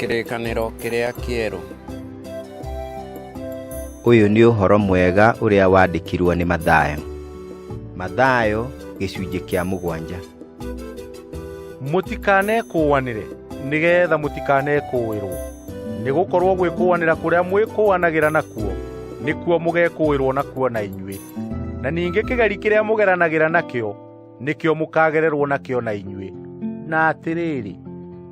Kĩrĩkanĩro kĩrĩa kĩerũ. Ũyũ nĩ ũhoro mwega ũrĩa wandĩkirwo nĩ Mathayo. Mathayo gĩcunjĩ kĩa 7. Mũtikanekũũanĩre, nĩgeetha mũtikanekũũĩrwo. Nĩgũkorwo gwĩkũũanĩra kũrĩa mwĩkũũanagĩra nakuo, nĩkuo mũgekũũĩrwo nakuo na inyuĩ. Na ningĩ kĩgeri kĩrĩa mũgeranagĩra nakĩo, nĩkĩo mũkaagererwo nakĩo na inyuĩ. Na atĩrĩrĩ,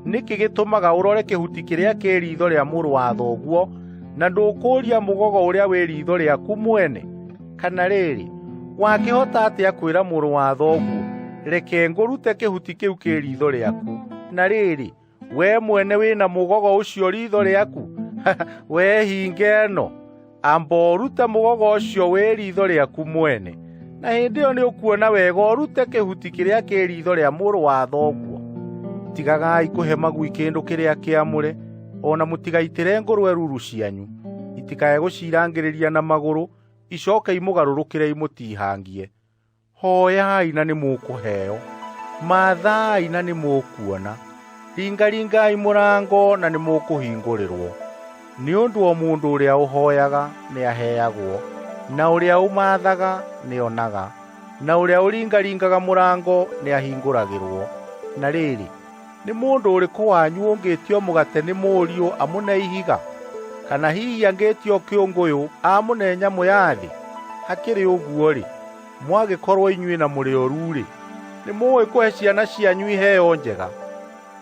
nĩkĩ gĩtũmaga ũrore kĩhuti kĩrĩa kĩ riitho rĩa mũrũ wa thoguo, na ndũkũũria mũgogo ũrĩa wĩ riitho rĩaku mwene? Kana rĩrĩ, wakĩhota atĩa kwĩra mũrũ wa thoguo, 'Reke ngũrute kĩhuti kĩu kĩ riitho rĩaku,' na rĩrĩ, we mwene wĩna mũgogo ũcio riitho rĩaku? We hinga ĩno, amba ũrute mũgogo ũcio wĩ riitho rĩaku mwene, na hĩndĩ ĩyo nĩũkuona wega ũrute kĩhuti kĩrĩa kĩ riitho rĩa mũrũ wa thoguo. Tigagai kũhe magui kĩndũ kĩrĩa kĩamũre, o na mũtigaitĩre ngũrwe ruru cianyu, itikae gũcirangĩrĩria na magũrũ, icoke imũgarũrũkĩre imũtihangie. Hoyai na nĩmũkũheo, maathai na nĩmũkuona, ringaringai mũrango na nĩmũkũhingũrĩrwo. Nĩ ũndũ o mũndũ ũrĩa ũhoyaga nĩaheagwo, na ũrĩa ũmaathaga nĩonaga, na ũrĩa ũringaringaga mũrango nĩahingũragĩrwo. Na rĩrĩ, nĩ mũndũ ũrĩkũ wanyu ũngĩtio mũgate nĩ mũriũ amũne ihiga? Kana hihi angĩtio kĩũngũyũ amũne nyamũ ya thĩ? Hakĩrĩ ũguo-rĩ, mwagĩkorwo inyuĩ na mũrĩ oru-rĩ, nĩmũũĩ kũhe ciana cianyu iheo njega.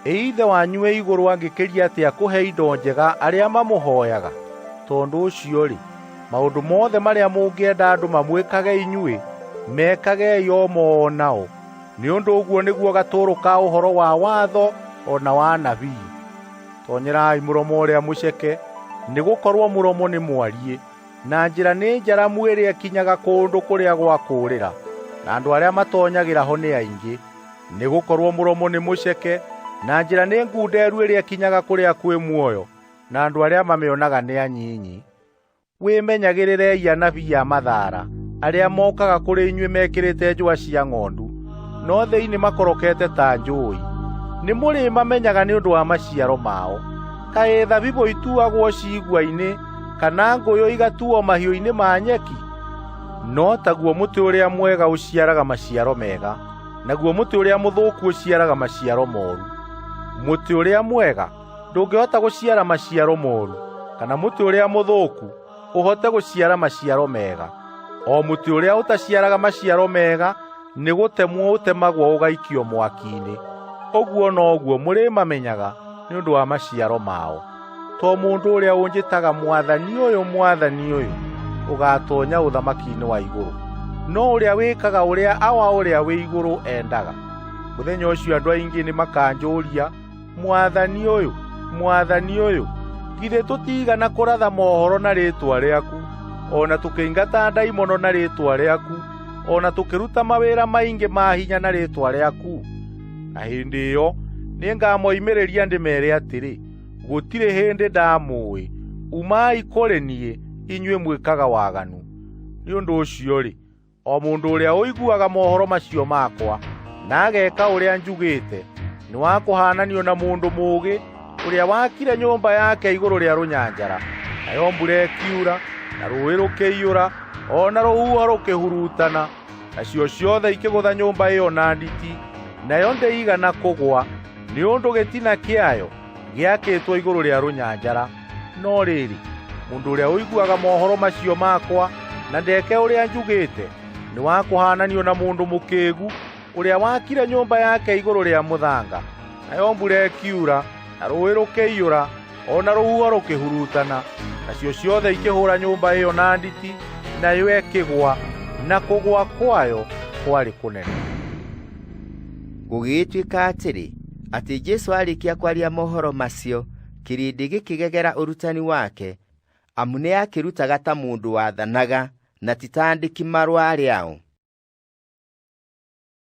Ĩ Ithe wanyu wĩ igũrũ angĩkĩria atĩa kũhe indo njega arĩa mamũhooyaga? Tondũ ũcio-rĩ, maũndũ mothe marĩa mũngĩenda andũ mamwĩkage inyuĩ, mekagei o mo o nao, nĩ ũndũ ũguo nĩguo gatũrũ ka ũhoro wa watho o na wa anabii. Tonyerai mũromo ũrĩa mũceke, nĩgũkorwo mũromo nĩ mwariĩ, na njĩra nĩ njaramu ĩrĩa ĩkinyaga kũndũ kũrĩa gwa kũũrĩra, na andũ arĩa matoonyagĩra ho nĩ aingĩ. Nĩgũkorwo mũromo nĩ mũceke, na njĩra nĩ ngunderu ĩrĩa ĩkinyaga kũrĩa kwĩ muoyo, na andũ arĩa mamĩonaga nĩ anyinyi. Wĩmenyagĩrĩrei anabii a mathaara, arĩa mokaga kũrĩ inyuĩ mekĩrĩte njũa cia ng'ondu, no thĩinĩ makorokete ta njũũi. Nĩmũrĩmamenyaga nĩ ũndũ wa maciaro mao. Kaĩ thabibũ ituagwo ciigua-inĩ, kana ngũyũ igatuo mahiũ-inĩ ma nyeki? No taguo mũtĩ ũrĩa mwega ũciaraga maciaro mega, naguo mũtĩ ũrĩa mũthũku ũciaraga maciaro moru. Mũtĩ ũrĩa mwega ndũngĩhota gũciara maciaro moru, kana mũtĩ ũrĩa mũthũku ũhote gũciara maciaro mega. O mũtĩ ũrĩa ũtaciaraga maciaro mega nĩ gũtemwo ũtemagwo ũgaikio mwaki-inĩ. Ũguo noguo mũrĩmamenyaga nĩ ũndũ wa maciaro mao. To mũndũ ũrĩa ũnjĩtaga Mwathani ũyũ, Mwathani ũyũ, ũgaatoonya ũthamaki-inĩ wa igũrũ, no ũrĩa wĩkaga ũrĩa Awa ũrĩa wĩ igũrũ endaga. Mũthenya ũcio andũ aingĩ nĩmakanjũũria, Mwathani ũyũ, Mwathani ũyũ, githĩ tũtiigana kũratha mohoro na rĩĩtwa rĩaku, o na tũkĩingata ndaimono na rĩĩtwa rĩaku, o na tũkĩruta mawĩra maingĩ ma hinya na rĩĩtwa rĩaku? Na hĩndĩ ĩyo nĩngamoimĩrĩria ndĩmeere atĩrĩ, gũtirĩ hĩndĩ ndamũũĩ, umai kũrĩ niĩ, inyuĩ mwĩkaga waganu. Nĩ ũndũ ũcio-rĩ, o mũndũ ũrĩa ũiguaga mohoro macio makwa na ageka ũrĩa njugĩte, nĩ wa kũhaananio na mũndũ mũũgĩ ũrĩa wakire nyũmba yake igũrũ rĩa rũnyanjara. Nayo mbura ĩkiura, na rũũĩ rũkĩiyũra, o na rũhuho rũkĩhurutana, nacio ciothe ikĩgũtha nyũmba ĩyo na nditi, nayo ndĩigana kũgũa, nĩ ũndũ gĩtina kĩayo gĩakĩtwo igũrũ rĩa rũnyanjara. No rĩrĩ, mũndũ ũrĩa ũiguaga mohoro macio makwa na ndeke ũrĩa njugĩte, nĩ wa kũhaananio na mũndũ mũkĩĩgu ũrĩa wakire nyũmba yake igũrũ rĩa mũthanga. Nayo mbura ĩkiura, na rũũĩ rũkĩiyũra, o na rũhuho rũkĩhurutana, nacio ciothe ikĩhũũra nyũmba ĩyo na nditi, nayo ĩkĩgũa, na kũgũa kwayo kwarĩ kũnene. Gũgĩgĩtuĩka atĩrĩ, atĩ Jesũ aarĩkia kwaria mohoro macio, kĩrĩndĩ gĩkĩgegera ũrutani wake, amu nĩakĩrutaga ta mũndũ wathanaga, na ti ta andĩki marũa arĩa ao.